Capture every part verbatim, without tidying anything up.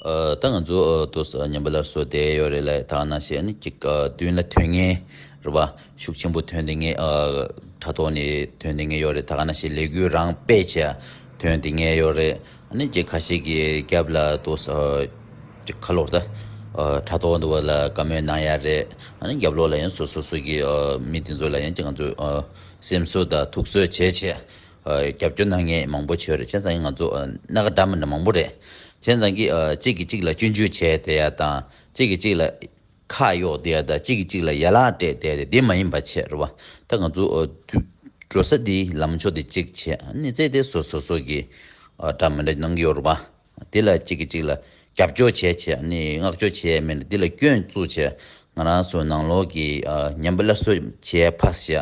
ཨ། ད་ང་ཚོ་ཨ་ཏོག་ཙམ་ཉམས་པ་སླར་གསོ་བསྡད་ཡོད་རེད་ལ། ད་ག་ནང་བཞིན་ཨ་ནི་ཅིག་ཨ་མདུན་ལ་ཐོན་མཁན་རེད་པ། ཤུགས་ཆེན་པོ་ཐོན་བསྡད་མཁན། ཨ་དྲ་ཐོག་ནས་ཐོན་བསྡད་མཁན་ཡོད་རེད། ད་ག་ནང་བཞིན་ལས་འགུལ་རང་སྤེལ་བྱས་ཐོན་བསྡད་མཁན་ཡོད་རེད། ཨ་ནི་ཅིག་ཁ་ཤས་ཀྱིས་རྒྱབ་ལ་ཏོག་ཙམ་ཨ་ཅིག་ཁ་ལོར་ད་ཨ་དྲ་ཐོག་འདི་བ་ལ་བཀའ་མོལ་གནང་ཡ་རེད། ཨ་ནི་རྒྱབ་ལོགས་ལ་ཡང་སོ་སོ་སོ་གི་ཨ་མི་དེ་ཚོ་ལ་ཡང་ཅིག་ང་ཚོས་ཨ་སེམས་གསོ་དང་ཐུགས་གསོ་བྱས་བྱས། ཨ་རྒྱབ་སྐྱོར་གནང་མཁན་མང་པོ་ཡོད་རེད། བྱས་ཙང་ང་ཚོ་ཨ་སྣ་ཁ་འདྲ་མི་འདྲ་མང་པོ་རེད། བྱས་ཙང་གི་ཨ་གཅིག་གིས་གཅིག་ལ་སྐྱོན་བརྗོད་བྱས་བསྡད་ཡ་དང་། གཅིག་གིས་གཅིག་ལ་ཁ་གཡོགས་བསྡད་ཡ་དང་། གཅིག་གིས་གཅིག་ལ་ཡ་ལན་སྤྲད་བསྡད་ཡ་དེ་མ་ཡིན་པ་བྱས་རེད་པ། ད་ང་ཚོ་ཨ་དུ་འགྲོ་ས་འདི་ལམ་ཕྱོགས་དེ་གཅིག་བྱས། ཨ་ནི་ཚེ་དེ་སོ་སོ་སོ་གི་ཨ་འདྲ་མི་འདྲ་གནང་གི་ཡོད་རེད་པ། དེ་ལ་གཅིག་གིས་གཅིག་ལ་རྒྱབ་སྐྱོར་བྱས་བྱས། ཨ་ནི་བསྔགས་བརྗོད་བྱས་མིན་འདྲ། དེ་ལ་སྐྱོན་བཙུགས་བྱས། ང་རང་ཚོ་ནང་ལོགས་ཀྱི་ཨ་ཉམས་པ་སླར་གསོ་བྱས་ཕར་བཞག་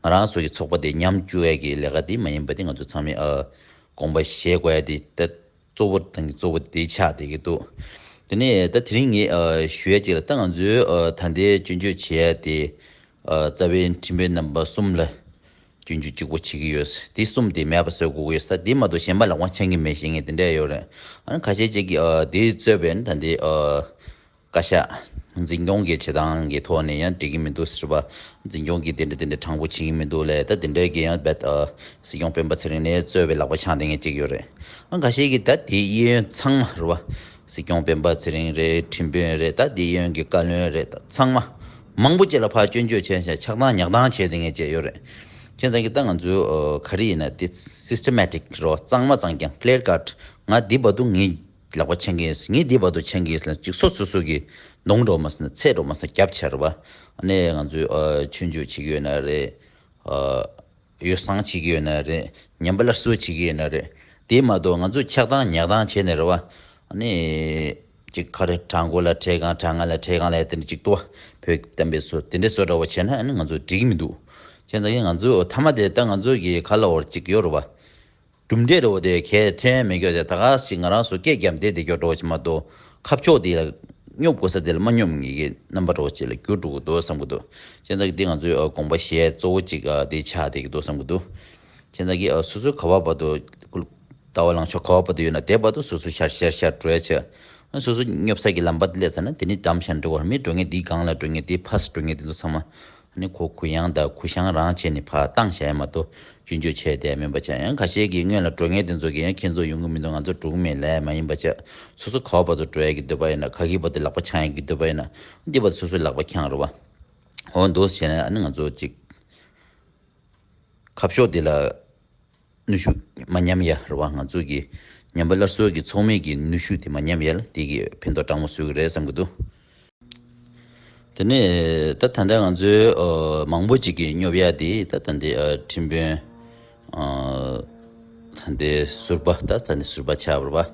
ང་རང་ཚོ་གི་ཚོགས་པ་དེ་ཉམས་བཅུག་ཡས་ཀྱི་ལས་ཀ་དེ་མ་ཡིན་པ་དེ་ང་ཚོ་ཚང་མས་ཨ་དགོངས་པ་བཞེས་དགོས་ཡ་དེ་ད་གཙོ་བོ་དང་གཙོ་བོ་དེ་ཆགས་བསྡད་ཀྱི་འདུག་དེ་ནས་ད་དེ་རིང་ངས་ཨ་ཞུ་ཡ་གཅིག་ལ། ད་ང་ཚོའི་ཨ་ད་ལྟའི་སྐྱོན་བརྗོད་བྱེད་ཡ་དེ་ཨ་རྩ་བའི་ཁྲིམས་དཔོན་རྣམ་པ་གསུམ་ལ་སྐྱོན་བརྗོད་གཅིག་པོ་བྱེད་ཀྱི་ཡོད། དེ་གསུམ་དེ་མེད་པ་བཟོ་དགོས་ཀྱི་ཡོད་ས་དེ་མ་གཏོགས་གཞན་པ་ལག་པ་འཆང་གི་མེད་ཟེར་མཁན་དེ་འདྲ་ཡོད་རེད། ཨ་ནི་ཁ་ཤས་ཅིག་གིས་ཨ་དེ་གཙོས་པའི་ད་ལྟའི་ཨ་བཀའ་ཤག་འཛིན་སྐྱོང་གི་བྱེད་སྟངས་ཀྱི་ཐོག་ནས་ཡང་འགྲིག་གི་མི་འདུག་ཟེར་བ། འཛིན་སྐྱོང་གིས་དེ་འདྲ་དེ་འདྲ་དྲང་པོ་བྱེད་ཀྱི་མི་འདུག་ལབ། ད་དེ་འདྲའི་གི་ཡང་རྦད་ཨ་སྲིད་སྐྱོང་སྤེན་པ་ཚེ་རིང་ནས་གཙོས་པའི་ལག་པ་འཆང་བསྡད་མཁན་ཅིག་ཡོད་རེད། ཨ་ཁ་ཤས་ཀྱིས་ད་དེ་གཡས་གཡོན་ཚང་མ་རེད་བ། སྲིད་སྐྱོང་སྤེན་པ་ཚེ་རིང་རེད། ཁྲིམས་དཔོན་རེད། ད་དེ་གཡས་གཡོན་གྱི་བཀའ་བློན་རེད། ད་ཚང་མ་མང་པོ་ཅིག་ལ་ཕར་སྐྱོན་བརྗོད་བྱས་བྱས་ཆགས་སྡང་ཉག་སྡང་བྱས་བསྡད་མཁན་ཅིག་ཡོད་རེད། བྱས་ཙང་གི་ད་ང་ཚོའི་ཨ་ག་རེ་ཡིན་ན་དེ་སིས་ཊེ་མེ་ཊིག་རེད་བ། གཙང་མ་གཙང་རྐྱང་ཀླིར་ཀཊ། ང་འདི་བར་དུ་ངས་ལག་པ་འཆང་གི་ཡིན། ངས་འདི་བར་དུ་འཆང་གི་ཡིན་ཟེར་ན་ཅིག་སོ་སོ་སོ་གི་གདོང་འདྲ་བོ་མ་ཟེར་ན་ཚད་འདྲ་བོ་མ་ཟེར་ན་རྒྱབ་བྱས་རེད་བ། ཨ་ནི་ང་ཚོས་ཨ་སྐྱོན་བརྗོད་བྱེད་ཀྱི་ཡོད་ན་རེད། ཨ་ཡོ་བསྲང་བྱེད་ཀྱི་ཡོད་ན་རེད། ཉམས་པ་སླར་གསོ་བྱེད་ཀྱི་ཡོད་ན་རེད། དེ་མ་གཏོགས་ང་ཚོ་ཆགས་སྡང་ཉག་སྡང་བྱས་ནས་རེད་བ། ཨ་ནི་ཅིག་ག་རེ་གྲྭ་མགོ་ལ་ཁྲལ་གང་། གྲྭ་ལྔ་ལ་ཁྲལ་གང་ལབ་དེ་འདྲ་ཅིག་ཏུ་བ་བོད་ཀྱི་གཏམ་དཔེ་བཟོ་དེ་འདྲ་བཟོ་འདྲ་བོ་བྱས་ན་ཨ་ནི་ང་ཚོ་འགྲིག་གི་མི་འདུག་བྱས་ཙང་གི་ང་ཚོ་མཐའ་མ་དེ་ད་ང་ཚོ་གི་ག་ལབ་དགོས་རེད། ཅིག་ཡོད་རེད་བ། གྲུབ་འབྲས་འདྲ་བོ་དེ་གས་ཐོན་མེད་ཀྱོག་དེ་ད་ག་ཞིག་ང་རང་ཚོ་སྐད་རྒྱབ་བསྡད་བསྡད་ཀྱོག་འདྲ་བོ་ཞིག་མ་གཏོགས་ཁ་ཕྱོགས་དེ་ལ་སྙོབ་དགོས་ས་དེ་ལ་མ་སྙོབ་ངེས་ཀྱི་རྣམ་པ་འདྲ་བོ་ཅིག་ལ་འགྱུར་འགྲོ་གི་འདུག་བསམ་གྱི་འདུག་བྱས་ཙང་གི་དེ་ང་ཚོའི་ཨ་དགོངས་པ་བཞེས་གཙོ་བོ་ཅིག་ཨ་དེ་ཆགས་བསྡད་ཀྱི་འདུག་བསམ་གྱི་འདུག་བྱས་ཙང་གི་ཨ་སོ་སོའི་ག་བ་བར་དུ་ལྟ་བ་ལངས་ཕྱོགས་ག་བ་བར་དུ་ཡོད་ན་དེ་བར་དུ་སོ་སོ་ཤར་ཤར་ཤར་འགྲོ་ཡ་བྱས། ཨ་སོ་སོ་སྙོབ་ས་གི་ལམ་བར་དུ་སླེབས་ཚར་ན་དེ་ནི་འགྲམ་ཤར་འགྲོ་བར་མི་འགྲོ་མཁན་དེའི་སྒང་ལ་འགྲོ་མཁན་དེའི་ཕར་འགྲོ་མཁན་དེ་ཚོ་ཚང་མ། ཨ་ནི་ཁོ་གུ་ཡངས་དང་གུ་ཡངས་རང་བྱས་ནས་ཕར་བཏང་བཞག་ཡ་མ་གཏོགས་སྐྱོན་བརྗོད་བྱས་བསྡད་མིན་པ་བྱས། ཡང་ཁ་ཤས་ཀྱིས་སྔོན་ལ་འགྲོ་མཁན་དེ་ཚོ་གིས་ཡང་ཁྱེད་ཚོ་ཡོང་གི་མི་འདུག་ང་ཚོ་འགྲོ་གི་མེད་ལབ་ཡ་མ་ཡིན་པ་བྱས། སོ་སོ་ག་བ་བར་དུ་འགྲོ་ཡ་གི་འདོད་པ་ཡོད་ན། ག་གི་བར་དུ་ལག་པ་འཆང་ཡ་གི་འདོད་པ་ཡོད་ན། འདི་བར་དུ་སོ་སོའི་ལག་པ་འཆང་རེད་བ། འོ་འདུག་བྱས་ན་ཨ་ནི་ང་ཚོ་ཅིག་ཁ་ཕྱོགས་འདི་ལ་ནུས་ཤུགས་མ་ཉམས་ཡ་རེད་བ། ང་ཚོ་གི་ཉམས་པ་སླར་གསོ་གི་ཚོགས་མི་གི་ནུས་ཤུགས་དེ་མ་ཉམས་ཡ་ལ་དེ་གི་ཕན་ཐོགས་དྲང་མོ་བཟོ་གི་རེད་བསམ་གི་འདུག་དེ་ནས་ད་ད་ལྟ་ང་ཚོའི་ཨ་མང་པོ་ཅིག་གིས་སྙོབ་ཡ་དེ་ད་ད་ལྟའི་ཨ་ཁྲིམས་དཔོན་ཨ་ད་ལྟའི་ཟུར་པ། ད་ད་ལྟའི་ཟུར་པ་ཆགས་པ་རེད་བ།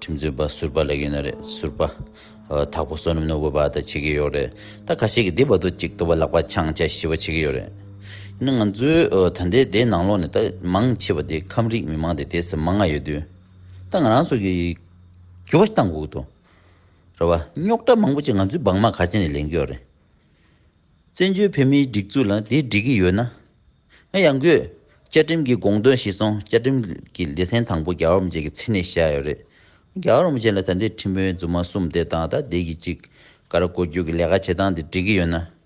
ཁྲིམས་རྩོད་པ་ཟུར་པ་ལབ་ཀྱི་ཡོད་ན་རེད། ཟུར་པ་ཨ་དྭགས་པོ་བསོད་ནམས་ནོར་བུ་པ་ད་བྱེད་ཀྱི་ཡོད་རེད། ད་ཁ་ཤས་ཀྱིས་འདི་བར་དུ་ཅིག་ཏུ་བ་ལག་པ་འཆང་བྱ་ཞི་བ་བྱེད་ཀྱི་ཡོད་རེད། ཡིན་ན་ང་ཚོའི་ཨ་ད་ལྟའི་དེའི་ནང་ལོགས་ནས་ད་མང་ཆེ་བ་དེ་ཁམས་རིགས་མི་མང་དེ་དེ་ཚོ་མང་ང་ཡོད་དུས། ད་ང་རང་ཚོ་གིས་འགྱུར་བ་གཏང་དགོས་ཀྱི་འདུག་རེད་བ། རྙོག་དྲ་མང་པོ་ཅིག་ང་ཚོའི་འབངས་མ་ག་ཅི་ནས་ལེན་གྱི་ཡོད་རེད། བཙན་བྱོལ་བོད་མིའི་སྒྲིག་འཛུགས་ལ་དེ་འགྲིག་གི་ཡོད་ན། ཨ་ཡང་སྒོས་བཅའ་ཁྲིམས་ཀྱི་དགོངས་དོན་གཞིར་བཟུང་བཅའ་ཁྲིམས་ཀྱི་སྡེ་ཚན་དང་པོ་རྒྱལ་བ་རིན་པོ་ཆེ་གི་མཚན་གནས་བཞག་ཡོད་རེད། རྒྱལ་བ་རིན་པོ་ཆེ་ལ་ད་ལྟའི་ཁྲིམས་དཔོན་རྫུན་མ་གསུམ་དེ་དང་ད་དེ་གི་གཅིག་ཀ་ར་བསྐོ་རྒྱུ་གི་ལས་ཀ་བྱེད་སྟངས་དེ་འགྲིག་གི་ཡོད་ན།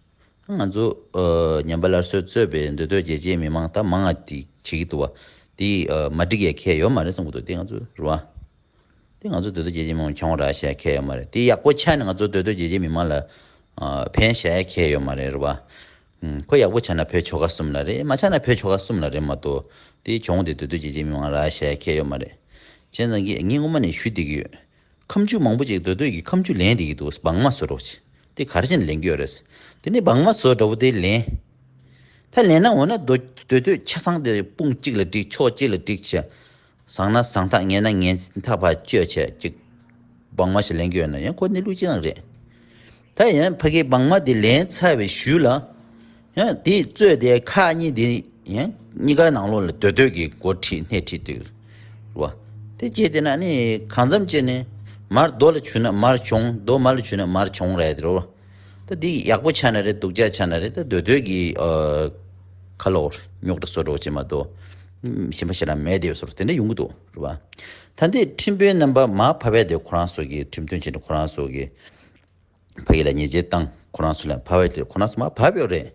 ང་ཚོ་ཨ་ཉམས་པ་སླར་གསོ་གཙོས་པའི་མདོ་སྟོད་རྒྱལ་སྤྱིའི་མི་མང་ད་མང་ང་དེ་བྱེད་ཀྱི་འདུག་བ། དེ་ཨ་མ་འགྲིག་ཡ་ཁྱད་ཡོད་མ་རེད་བསམ་གྱི་འདུག་དེ་ང་ཚོ་རེད་བ། དེ་ང་ཚོ་མདོ་སྟོད་རྒྱལ་སྤྱིའི་མི་མང་གྱོང་རག་བྱ་ཡ་ཁྱད་ཡོད་མ་རེད། དེ་ཡག་པོ་ཆགས་ན་ང་ཚོ་མདོ་སྟོད་རྒྱལ་སྤྱིའི་མི་མང་ལ་ཨ་ཕན་བྱ་ཡ་ཁྱད་ཡོད་མ་རེད་རེད་བ། ཨུམ། ཁོ་ཡག་པོ་ཆགས་ན་བོད་ཆོལ་ཁ་གསུམ་ལ་རེད། མ་ཆགས་ན་བོད་ཆོལ་ཁ་གསུམ་ལ་རེད་མ་གཏོགས་དེ་གྱོང་དེ་མདོ་སྟོད་རྒྱལ་སྤྱིའི་མི་མང་རག་བྱ་ཡ་ཁྱད་ཡོད་མ་རེད། བྱས་ཙང་གི་ངས་སྔོན་མ་ནས་ཞུ་བསྡད་ཀྱི་ཡོད། ཁ་མཆུ་མང་པོ་ཅིག་མདོ་སྟོད་ཀྱི་ཁ་མཆུ་ལེན་བསྡད་ཀྱི་འདུག་འབངས་མ་བཟོ་འདྲ་བོ་ཅིག་དེ་ག་རེ་བྱས་ནས་ལེན་གྱི་ཡོད་རེད། དེ་ནས་འབངས་མ་བཟོ་འདྲ་བོ་དེ་ལེན། ད་ལེན་ན་འོ་ན་མདོ་མདོ་སྟོད་ཆ་ཚང་དེ་དཔུང་གཅིག་ལ་བསྒྲིགས། ཕྱོགས་གཅིག་ལ་བསྒྲིགས་བྱས། བཟང་ན་བཟང་ཐག་ངན་ན་ངན་ཐག་ཕར་གཅོད་བྱས་ཅིག་འབངས་མ་ཞིག་ལེན་གྱི་ཡོད་ན་ཡང་ཁོ་གནས་ལུགས་ཅི་ཡང་རེད། ད་ཡང་ཕ་གིའི་འབངས་མ་དེ་ལེན་ཚར་བའི་གཞུག་ལ། ཡང་དེ་གཙོས་དེ་ཁག་གཉིས་དེ་ཡང་གཉིས་ཀའི་ནང་ལོགས་ལ་མདོ་སྟོད་ཀྱི་འགོ་ཁྲིད་སྣེ་ཁྲིད་དེ་རེད་བ། དེ་བྱས་དེ་ན་ནི་གང་འཚམ་བྱས་ནས་མར་མདོ་ལ་ཞུས་ན་མར་གྱོང་། མདོ་མ་ལ་ཞུས་ན་མར་གྱོང་རེད་དེ་རེད་བ། ད་འདི་ཡག་པོ་ཆགས་ན་རེད། སྡུག་ཅག་ཆགས་ན་རེད། ད་མདོ་སྟོད་ཀྱི་ཨ་ཁ་ལོ་རྙོག་དྲ་བཟོ་འདྲ་བོ་ཅིག་མ་གཏོགས། ཞིམ་པ་ཞེ་དྲག་མེད་དེ་སོར་དེ་འདྲ་ཡོང་གི་འདུག་རེད་བ། ད་ལྟའི་ཁྲིམས་དཔོན་རྣམ་པ་མར་ཕབ་པའི་དེ་ཁོ་རང་ཚོ་གི་ཁྲིམས་དོན་བྱས་ནས་ཁོ་རང་ཚོ་གི་ཕ་གི་ལ་ཉེས་ཆད་བཏང་ཁོ་རང་ཚོ་ལ་ཕབ་པའི་དེ་ཁོ་རང་ཚོ་མར་ཕབ་ཡོད་རེད།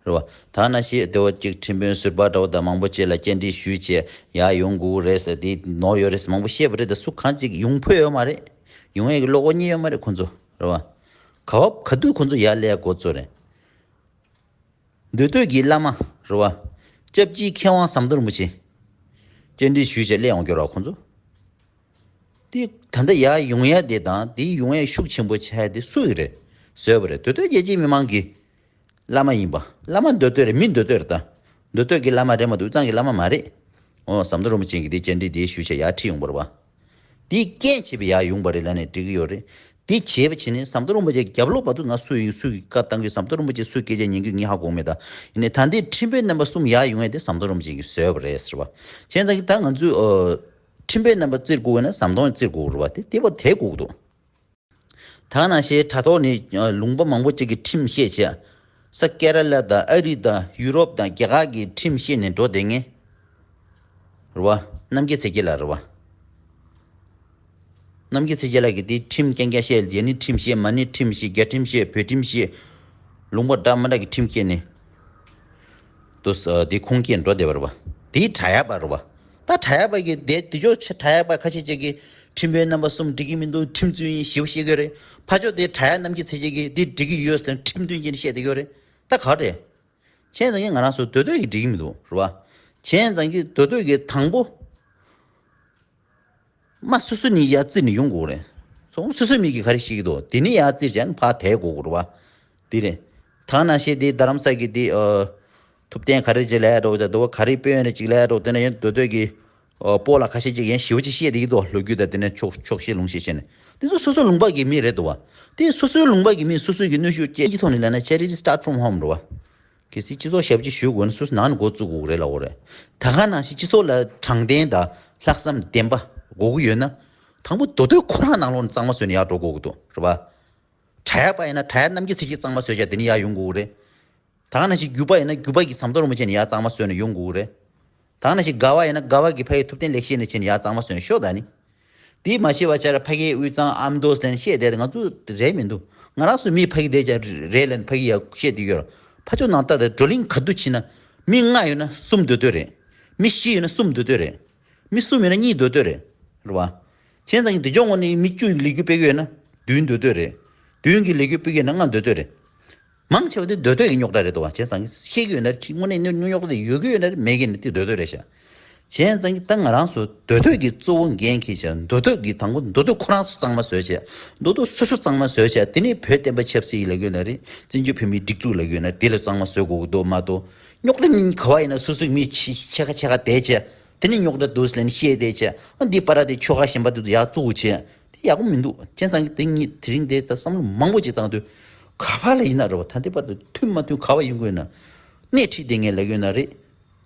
རེད་བ། ད་ནང་བཞིན་དེ་བ་གཅིག་ཁྲིམས་དཔོན་ཟུར་པ་འདྲ་བོ་དང་མང་པོ་ཅིག་ལ་བཅར་འདྲི་ཞུས་བྱས་ཡར་ཡོང་དགོས་རེད་ཟེར་དེ་ནོར་ཡོད་རེད་ཟེར་མང་པོ་བཤད་པ་རེད། ད་སུ་གང་ཅིག་ཡོང་ཕོད་ཡོད་མ་རེད། ཡོང་ཡས་ཀྱི་བློ་ཁོག་རྙེད་ཡོད་མ་རེད་ཁོ་ཚོ་རེད་བ། ག་བ་ག་དུས་ཁོ་ཚོ་ཡར་སླེབས་འགོ་བཙུགས་རེད། མདོ་སྟོད་ཀྱི་བླ་མ་རེད་བ། སྐྱབས་རྗེ་མཁས་དབང་ཟམ་གདོང་རིན་པོ་ཆེ། བཅར་འདྲི་ཞུས་བྱས་སླེབས་ཡོང་གི་རེད་བ་ཁོ་ཚོ། དེ་ད་ལྟ་ཡར་ཡོང་ཡ་དེ་དང་དེ་ཡོང་ཡ་ཤུགས་ཆེན་པོ་ཆགས་ཡ་དེ་སུ་ཡིན་རེད། བཟོས་པ་རེད། མདོ་སྟོད་རྒྱལ་གཅེས་མི་མང་གི་བླ་མ་ཡིན་པ། བླ་མ་མདོ་སྟོད་རེད། མི་མདོ་སྟོད་རེད་ད། མདོ་སྟོད་ཀྱི་བླ་མ་རེད་མ་གཏོགས་དབུས་གཙང་གི་བླ་མ་མ་རེད། འོ་ཟམ་གདོང་རིན་པོ་ཆེ་གིས་དེ་བཅར་འདྲི་དེ་ཞུས་བྱས་ཡར་ཁྲིད་ཡོང་བ་རེད་བ། དེའི་རྐྱེན་བྱས་པའི་ཡར་ཡོང་བ་རེད་ལབ་ནས་འགྲིག་གི་ཡོད་རེད། དེ་བྱས་པ་བྱས་ནས་ཟམ་གདོང་རིན་པོ་ཆེ་རྒྱབ་ལོགས་བར་དུ་ང་སུ་ཡིན་སུ་གི་བཀའ་བཏང་གི་ཟམ་གདོང་རིན་པོ་ཆེ་སུ་སྐད་ཆ་ཉན་གི་ངས་ཧ་གོ་མེད་ད། ཡིན་ནའི་ད་ལྟའི་ཁྲིམས་དཔོན་རྣམ་པ་གསུམ་ཡར་ཡོང་ཡ་དེ་ཟམ་གདོང་རིན་པོ་ཆེ་གིས་བཟོས་པ་རེད་ཟེར་བ། བྱས་ཙང་གི་ད་ང་ཚོས་ཨ། ཁྲིམས་དཔོན་རྣམ་པ་བཙིར་དགོས་ན་ཟམ་གདོང་བཙིར་དགོས་རེད་བ། དེ་དེ་བ་དེ་དགོས་འདུག་ད་ནང་བཞིན་དྲ་ཐོག་ནས་ལུང་པ་མང་པོ་ཅིག་གི་ཁྲིམས་བཤད་བྱས། ས་ཀེ་ར་ལ་དང་ཨ་རི་དང་ཡུ་རོབ་དང་རྒྱ་གར་གྱི་ཁྲིམས་བཤད་ནས་འགྲོ་བསྡད་མཁན་རེད་བ། རྣམ་རྒྱལ་ཚེ་རྒྱལ་ལགས་རེད་བ། རྣམ་རྒྱལ་ཚེ་རྒྱལ་ལགས་ཀྱིས་དེ་ཁྲིམས་རྐྱང་རྐྱང་བཤད། རྒྱ་ནི་ཁྲིམས་བཤད། མ་ནི་ཁྲིམས་བཤད། རྒྱ་ཁྲིམས་བཤད། བོད་ཁྲིམས་བཤད། ལུང་པ་འདྲ་མི་འདྲ་གི་ཁྲིམས་བཤད་ནས། དུ་ས་དེ་ཁུངས་སྐྱེལ་འགྲོ་བསྡད་པ་རེད་བ། དེའི་དྲ་ཡག་པ་རེད་བ། ད་དྲ་ཡག་པ་གི་དེ་དེ་ཕྱོགས་ཆ་དྲ་ཡག་པ་ཁ་ཤས་ཅིག་གིས་ཁྲིམས་དཔོན་རྣམ་པ་གསུམ་འགྲིག་གི་མི་འདུག་ཁྲིམས་རྩོད་ཡིན་ཞེ་པོ་བཤད་ཀྱི་རེད། ཕར་ཕྱོགས་དེ་དྲ་ཡག་རྣམ་རྒྱལ་ཚེ་རྒྱལ་གྱིས་དེ་འགྲིག་གི་ཡོད་ཟེར་ཁྲིམས་དོན་བྱས་ནས་བཤད་བསྡད་ཀྱི་ཡོད་རེད། ད་ག་རེད། བྱས་ཙང་གི་ང་རང་ཚོ་མདོ་སྟོད་ཀྱིས་འགྲིག་གི་མི་འདུག་རེད་བ། བྱས་ཙང་གི་མདོ་སྟོད་ཀྱིས་དང་པོ། མ་སོ་སོ་ནས་ཡར་བཙིར་ནས་ཡོང་དགོས་རེད། སོ་སོ་སོའི་མི་གིས་ག་རེ་ཤེས་ཀྱི་འདུག་དེ་ནས་ཡར་བཙིར་བྱས་ནས་ཕར་དེད་དགོས་དགོས་རེད་བ། དེ་རེད། ད་ནང་བཞིན་དེ་རྡ་རམ་ས་གི་དེ་ཨ། ཐུབ་བསྟན་ག་རེ་ཅིག་ལབ་ཡ་འདྲ་བོ་དང་དེ་བ་ག་རེ་དཔོན་རེ་ཅིག་ལབ་ཡ་འདྲ་བོ་དེ་ནས་ཡང་མདོ་སྟོད་ཀྱི་ཨ། སྤོ་ལགས་ཁ་ཤས་ཅིག་ཡང་ཞེ་པོ་ཅིག་བཤད་བསྡད་ཀྱི་འདུག་ལོ་རྒྱུས་དང་དེ་ནས་ཕྱོགས་ཕྱོགས་བཞི་ལུང་བཞི་བྱས་ནས་དེ་ཚོ་སོ་སོའི་ལུང་པ་གི་མི་རེད་འདུག་བ། དེ་སོ་སོའི་ལུང་པ་གི་མི་སོ་སོ་གི་གནོན་ཤུགས་སྐྱེད་ཀྱི་ཐོག་ནས་ལབ་ན་charity start from home རེད་བ། གལ་སྲིད་སྤྱི་ཚོགས་ཞབས་ཕྱི་ཞུ་དགོས་ན་སོ་སོ་ནང་ནས་འགོ་བཙུགས་དགོས་རེད་ལབ་དགོས་རེད། ད་ག་ནང་བཞིན་སྤྱི་ཚོགས་ལ་དྲང་བདེན་དང་ལྷག་བསམ་ལྡན་པ་དགོས་ཀྱི་ཡོད་ན། དང་པོ་མདོ་སྟོད་ཁོ་རང་ནང་ལོགས་ནས་གཙང་མ་བཟོས་ནས་ཡར་འགྲོ་དགོས་ཀྱི་འདུག་རེད་པ། དྲ་ཡག་པ་ཡིན་ན་དྲ་ཡག་རྣམ་རྒྱལ་ཚེ་རྒྱལ་གཙང་མ་བཟོས་བྱས་དེ་ནས་ཡར་ཡོང་དགོས་ཀྱི་རེད། ད་ག་ནང་བཞིན་རྒྱུད་པ་ཡིན་ན་རྒྱུད་པ་གི་ཟམ་གདོང་རིན་པོ་ཆེ་ནས་ཡར་གཙང་མ་བཟོས་ནས་ཡོང་དགོས་ཀྱི་རེད། ད་ག་ནང་བཞིན་དགའ་བ་ཡིན་ན་དགའ་བ་གི་ཕ་གི་ཐུབ་བསྟན་ལེགས་བཤད་ནས་བྱས་ནས་ཡར་གཙང་མ་བཟོས་ནས་ཤོག་ད་ནི། དེ་མ་ཤེས་པ་ཆ་ར་ཕ་གིའི་དབུས་གཙང་ཨ་མདོ་ཟེར་ནས་བཤད་བསྡད་དེ་ང་ཚོ་རེད་མི་འདུག་ང་རང་ཚོ་མི་ཕ་གི་བསྡད་ཀྱང་རེད་ལབ་ནས་ཕ་གི་ཡ་བཤད་བསྡད་ཀྱི་ཡོད་རེད། ཕ་ཕྱོགས་ནང་ལྟ་དང་བགྲོ་གླེང་ག་དུས་ཕྱིན་ན་མི་ལྔ་ཡོད་ན་གསུམ་མདོ་སྟོད་རེད། མི་བཞི་ཡོད་ན་གསུམ་མདོ་སྟོད་རེད། མི་གསུམ་ཡོད་ན་གཉིས་མདོ་སྟོད་རེད། རེད་བ། བྱས་ཙང་གི་འདི་ཕྱོགས་ངོས་ནས་མི་བཅུ་ཡི་ལས་འགུལ་སྤེལ་གྱི་ཡོད་ན་བདུན་མདོ་སྟོད་རེད། བདུན་གྱི་ལས་འགུལ་སྤེལ་གྱི་ཡོད་ན་ལྔ་མདོ་སྟོད་རེད། མང་ཆེ་བ་དེ་མདོ་སྟོད་ཀྱི་རྙོག་དྲ་རེད་འདུག་བ། བྱས་ཙང་ཤེས་ཀྱི་ཡོད་ན་རེད། དངོས་གནས་རྙོག་དྲ་དེ་ཡོད་ཀྱི་ཡོད་ན་རེད། མེད་ཀྱི་ཡོད་ན་དེ་མདོ་སྟོད་རེད་ཤག་བྱས་ཙང་གི་ད་ང་རང་ཚོ་མདོ་སྟོད་ཀྱི་གཙོ་བོ་འགན་འཁྱེར་བྱས། མདོ་སྟོད་ཀྱི་དང་པོ་མདོ་སྟོད་ཁོ་རང་ཚོ་གཙང་མ་བཟོས་བྱས། མདོ་སྟོད་སོ་སོ་གཙང་མ་བཟོས་བྱས། དེ་ནས་བོད་བསྟན་པ་ཆབ་སྲིད་ལབ་ཀྱི་ཡོད་ན་རེད། བཙན་བྱོལ་བོད་མིའི་སྒྲིག་འཛུགས་ལབ་ཀྱི་ཡོད་ན་དེ་ལ་གཙང་མ་བཟོ་དགོས་ཀྱི་འདུག་མ་གཏོགས། རྙོག་དྲ་གཉིས་ག་བ་ཡིན་ན་སོ་སོའི་མི་ཕྱི་ཕྱེད་ཀ་ཕྱེད་ཀ་བསྡད་བྱས། དེ་ནས་རྙོག་དྲ་འདུག་ཟེར་ནས་བཤད་བསྡད་བྱས། ཨ་འདི་པ་ར་དེ་ཆོལ་ཁ་གཞན་པ་དེ་ཚོ་ཡར་བཙུགས་བྱས། དེ་ཡག་པོ་མི་འདུག་བྱས་ཙང་གི་དེ་ཉིད་དེ་རིང་དེ་ད་བསམ་བློ་མང་པོ་ཅིག་བཏང་དུས། ག་པ་ལ་ཡིན་ན་རེད་བ། ད་ལྟའི་བར་དུ་མཐུན་མ་མཐུན་ག་པ་ཡོང་གི་ཡོད་ན། སྣེ་ཁྲིད་བསྡད་མཁན་ལབ་ཀྱི་ཡོད་ན་རེད།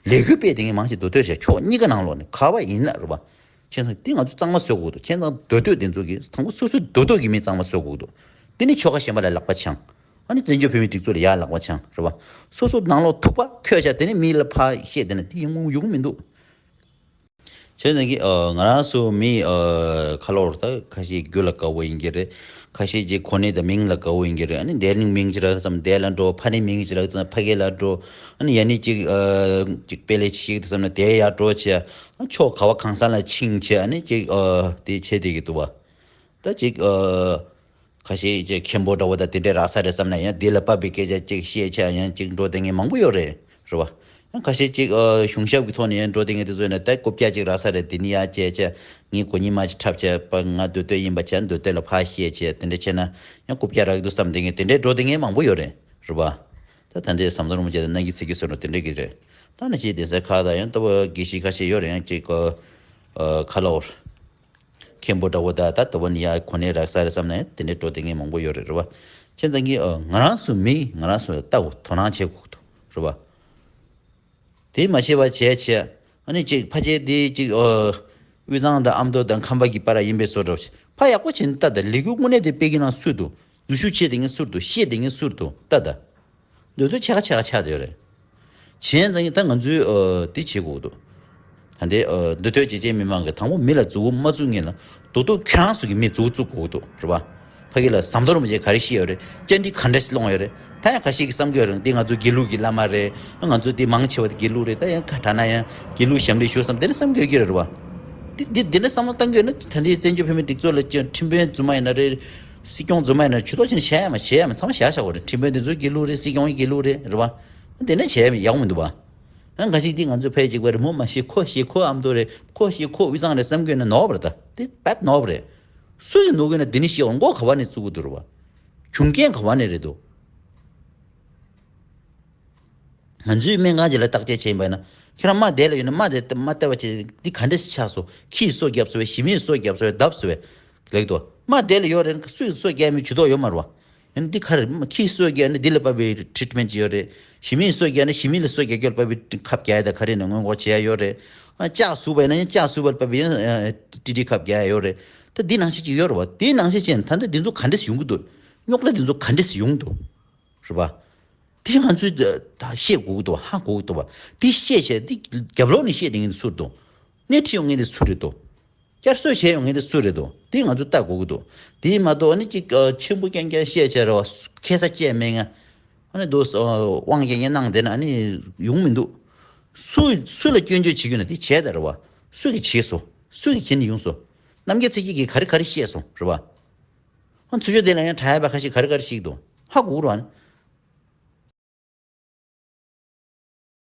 ལས་འགུལ་སྤེལ་བསྡད་མཁན་མང་ཆེ་མདོ་སྟོད་བྱས། ཕྱོགས་གཉིས་ཀ་ནང་ལོགས་ནས་ག་པ་ཡིན་ན་རེད་བ། བྱས་ཙང་དེ་ང་ཚོ་གཙང་མ་བཟོ་དགོས་འདུག་བྱས་ཙང་མདོ་སྟོད་དེ་ཚོ་གིས་དང་པོ་སོ་སོའི་མདོ་སྟོད་ཀྱི་མི་གཙང་མ་བཟོ་དགོས་འདུག་དེ་ནས་ཆོལ་ཁ་གཞན་པ་ལ་ལག་པ་འཆང་། ཨ་ནི་བཙན་བྱོལ་བོད་མིའི་སྒྲིག་འཛུགས་ལ་ཡར་ལག་པ་འཆང་རེད་བ། སོ་སོ་ནང་ལོགས་ཐུག་པ་འཁྱོལ་བྱས་དེ་ནས་མི་ལ་ཕར་བཤད་བསྡད་ན་དེ་ཡོང་ཡོང་གི་མི་འདུག་བྱས་ཙང་གི་ཨ་ང་རང་ཚོ་མི་ཨ་ཁ་ལོར་ད་ཁ་ཤས་རྒྱུ་ལ་དགའ་བོ་ཡིན་གྱི་རེད། ཁ་ཤས་ཀྱི་གོ་གནས་དང་མིང་ལ་དགའ་བོ་ཡིན་གྱི་རེད། ཨ་ནི་དེ་ནས་མིང་ཅིག་རག་བསམ་དེ་ལ་འགྲོ། ཕ་ནས་མིང་ཅིག་རག་བསམ་ཕ་གི་ལ་འགྲོ། ཨ་ནི་ཡ་ནི་ཅིག་ཨ་ཅིག་དཔེ་ལས་ཅིག་ཤེས་ཀྱི་འདུག་བསམ་ན་དེ་ཡར་འགྲོ་བྱས། ཨ་ཕྱོགས་ག་བ་གང་ས་ལ་ཕྱིན་བྱས། ཨ་ནི་ཅིག་ཨ་དེ་བྱས་བསྡད་ཀྱི་འདུག་བ། ད་ཅིག་ཨ་ཁ་ཤས་ཅིག་མཁན་པོ་འདྲ་བོ་དང་དེ་འདྲས་རག་ས་རེད་བསམ་ན་ཡང་དེ་ལ་དཔག་པའི་སྐད་ཆ་ཅིག་བཤད་བྱས་ཡང་ཅིག་འགྲོ་བསྡད་མཁན་མང་པོ་ཡོད་རེད། རེད་བ། ཡང་ཁ་ཤས་ཅིག་ཨ་གཞུང་ཞབས་ཀྱི་ཐོག་ནས་ཡང་འགྲོ་བསྡད་མཁན་དེ་ཚོ་ཡིན་ན་ད་རྐུབ་བཀྱག་ཅིག་རག་ས་རེད། དེ་ནི་ཡར་བྱས་བྱས་ངའི་གོ་གཉིས་མ་ཅིག་འཁྲབ་བྱས་པ་ང་མདོ་སྟོད་ཡིན་པ་བྱས་མདོ་སྟོད་ལ་ཕར་བཤད་བྱས་དེ་འདྲས་བྱས་ན་ཡང་རྐུབ་བཀྱག་རག་གི་འདུག་བསམ་བསྡད་མཁན་དེ་འདྲས་འགྲོ་བསྡད་མཁན་མང་པོ་ཡོད་རེད། རེད་བ། ད་ད་འདྲས་ཟམ་གདོང་རིན་པོ་ཆེ་དང་རྣམ་རྒྱལ་ཚེ་རྒྱལ་ཟེར་འགྲོ་དེ་འདྲས་ཀྱི་རེད། ད་ནི་ཅིག་གདན་ས་ཁག་དང་ཡང་ལྟ་བུ་དགེ་བཤེས་ཁ་ཤས་ཡོད་རེད། ཡང་ཅིག་ཨ་ཁ་ལོར། མཁན་པོ་འདྲ་བོ་དང་ད་ལྟ་བུ་ནི་ཡ་གོ་གནས་རག་ས་རེད་བསམ་ནས་དེ་འདྲའི་འགྲོ་བསྡད་མཁན་མང་པོ་ཡོད་རེད། རེད་བ། བྱས་ཙང་གི་ཨ་ང་རང་ཚོ་མི་ང་རང་ཚོ་ལ་ལྟ་དགོས། དོ་སྣང་བྱེད་དགོས་འདུག་རེད་བ། དེ་མ་བྱས་པ་བྱས་བྱས་ཨ་ནི་ཅིག་ཕལ་ཆེར་དེ་ཅིག་ཨ་དབུས་གཙང་དང་ཨ་མདོ་དང་ཁམས་པ་གི་བར་ཡིན་པའི་བཟོ་འདྲ་བྱས། ཕར་ཡག་པོ་བྱས་ནས་ལྟ་དང་། ལས་འགུལ་དངོས་གནས་དེ་སྤེལ་གྱི་ནང་སུ་འདུག་འཛུལ་ཞུགས་བྱེད་བསྡད་མཁན་སུ་འདུག་བཤད་བསྡད་མཁན་སུ་འདུག་ལྟ་དང་། མདོ་སྟོད་ཕྱེད་ཀ་ཕྱེད་ཀ་ཆགས་བསྡད་ཡོད་རེད། བྱས་ཙང་གི་ད་ང་ཚོས་ཨ་དེ་བྱེད་དགོས་འདུག་ད་འདི་ཨ་འདི་ཐོས་བྱེད་ཅན་མི་མང་གི་དང་པོ་མི་ལ་མཛུབ་གུ་མ་བཙུགས་ངེས་ལ་རྡོག་རྡོག་ཁྱེད་རང་ཚོ་གི་མི་མཛུབ་གུ་བཙུགས་དགོས་ཀྱི་འདུག་རེད་པ། ཕ་གི་ལ་ཟམ་གདོང་རིན་པོ་ཆེ་ག་རེ་བཤད་ཡོད་རེད། བཅར་འདྲི་ག་འདྲ་ཞིག་སློང་ཡོད་རེད། ད་ཡང་ཁ་ཤས་ཀྱིས་བསམ་གྱི་ཡོད་རེད། འདི་ང་ཚོ་དགེ་ལུགས་ཀྱི་བླ་མ་རེད། ང་ཚོ་འདི་མང་ཆེ་བ་དེ་དགེ་ལུགས་རེད། ད་ཡང་ཁ་གྲགས་ན་ཡང་དགེ་ལུགས་ཞབས་འདྲེན་ཞུ་བསམ་དེ་འདྲ་བསམ་གྱི་ཡོད་ཀྱི་རེད་པ། འདི་འདི་འདི་འདྲ་བསམ་བློ་བཏང་གི་ཡོད་ན་ད་འདི་བཙན་བྱོལ་བོད་མིའི་སྒྲིག་འཛུགས་ལ་ཁྲིམས་དཔོན་རྫུན་མ་ཡིན་ན་རེད། སྲིད་སྐྱོང་རྫུན་མ་ཡིན་ན་ཇུས་གཏོགས་བྱས་ནས་བྱས་ཡ་མ་བྱས་ཡ་མ་ཚང་མ་བཞག་བཞག་དགོས་རེད། ཁྲིམས་དཔོན་འདི་ཚོ་དགེ་ལུགས་རེད། སྲིད་སྐྱོང་དགེ་ལུགས་རེད། རེད་པ། འདི་འདྲ་བྱས་ཡག་པོ་མི་འདུག་པ། ཨ་འགའ་ཞིག་འདི་ང་ཚོ་ཕལ་ཆེར་བ་རི་མོ་མ་ཤེས་ཁོ་ཤེས་ཁོ་ཨ་མདོ་རེད། ཁོ་ཤེས་ཁོ་དབུས་གཙང་རེད་བསམ་གྱི་ཡོད་ན་ནོར་བ་རེད། ད་འདི་རྦད་ནོར་བ་རེད། སུ་ཡིས་ནོར་གྱི་ཡོད་ན་འདི་ནས་ཤེས་དགོས། མགོ་ག་བ་ནས་བཙུགས་ཀྱི་འདུག་རེད་པ། བྱུང་རྐྱེན་ག་བ་ནས་རེད་འདུག་ང་ཚོའི་སྨན་ཁང་ཅིག་ལ་བརྟག་དཔྱད་བྱས་པ་ཡིན་ན་ཁྱེད་རང་རྨ་དེ་ལ་ཡོད་ན་རྨ་དེ་རྨ་བལྟས་པ་བྱས་འདི་ག་འདྲ་ཞིག་ཆགས་སོང་། ཁྱིས་སོ་བརྒྱབ་སོང་བས། ཞི་མིས་སོ་བརྒྱབ་སོང་བས། བརྡབས་སོང་བས་ལེགས་འདུག་རྨ་དེ་ལ་ཡོད་རེད་ན་སུས་སོ་བརྒྱབ་མིན་ཇུས་གཏོགས་ཡོད་མ་རེད་པ། ཡང་འདི་ག་རེ་ཁྱིས་སོ་བརྒྱབ་ན་འདི་ལ་བབས་པའི་ཊི་རི་ཊི་མེན་ཊི་ཅིག་ཡོད་རེད། ཞི་མིས་སོ་བརྒྱབ་ན་ཞི་མི་ལ་སོ་བརྒྱབ་རྒྱུ་ལ་བབས་པའི་ཁབ་རྒྱག་ཡ་དང་ག་རེ་ནས་སྔོན་འགོག་བྱེད་ཡ་ཡོད་རེད། ཨ་ལྕགས་ཟུག་པ་ཡིན་ན་ཡང་ལྕགས་ཟུག་པ་ལ་བབས་པའི་ཡང་ཨ་ཊི་ཊི་ཁབ་རྒྱག་ཡ་ཡོད་རེད། ད་འདི་ནང་བཞིན་ཅིག་ཡོད་རེད་པ། དེའི་ནང་བཞིན་བྱས་ན་ད་ལྟ་འདི་ཚོ་ག་འདྲས་ཡོང་གི་འདུག་རྙོག་དྲ་འདི་ཚོ་ག་འདྲས་ཡོང་གི་འདུག་རེད་པ། དེ་ང་ཚོས་ད་ཤེས་དགོས་ཀྱི་འདུག་ཧ་གོ་གི་འདུག་པ། དེ་ཤེས་བྱས་དེ་རྒྱབ་ལོགས་ནས་བཤད་བསྡད་མཁན་དེ་སུ་རེད་འདུག་སྣེ་ཁྲིད་ཡོང་མཁན་དེ་སུ་རེད་འདུག་བསྐྱར་གསོ་བྱས་ཡོང་མཁན་དེ་སུ་རེད་འདུག་དེ་ང་ཚོས་བལྟ་དགོས་ཀྱི་འདུག་དེ་མ་གཏོགས་ཨ་ནི་ཅིག་ཆེན་པོ་རྐྱང་རྐྱང་བཤད་བྱས་རེད་པ། ཁེ་ས་བཅད་མེད་ངས་ཨ་ནི་འདུག་དབང་རྐྱང་རྐྱང་གནང་བསྡད་ན་ཨ་ནི་ཡོང་མི་འདུག་སུ་སུ་ལ་སྐྱོན་བརྗོད་བྱེད་ཀྱི་ཡོད་ན་དེ་བྱས་ད་རེད་པ། སུ་གིས་བྱས་སོང་། སུ་གིས་བྱས་ནས་ཡོང་སོང་། རྣམ་རྒྱལ་ཚེ་སྐྱིད་ཀྱིས་ག་རེ་ག་རེ་བཤད་སོང་རེད་པ། ཨ་ཚུར་ཕྱོགས་དེ་ལ་ཡང་དྲ་བ་ཁ་ཤས་ག་རེ་ག་རེ་བཤད་ཀྱི་འདུག་ཧ་གོ་གི་རེད་པ།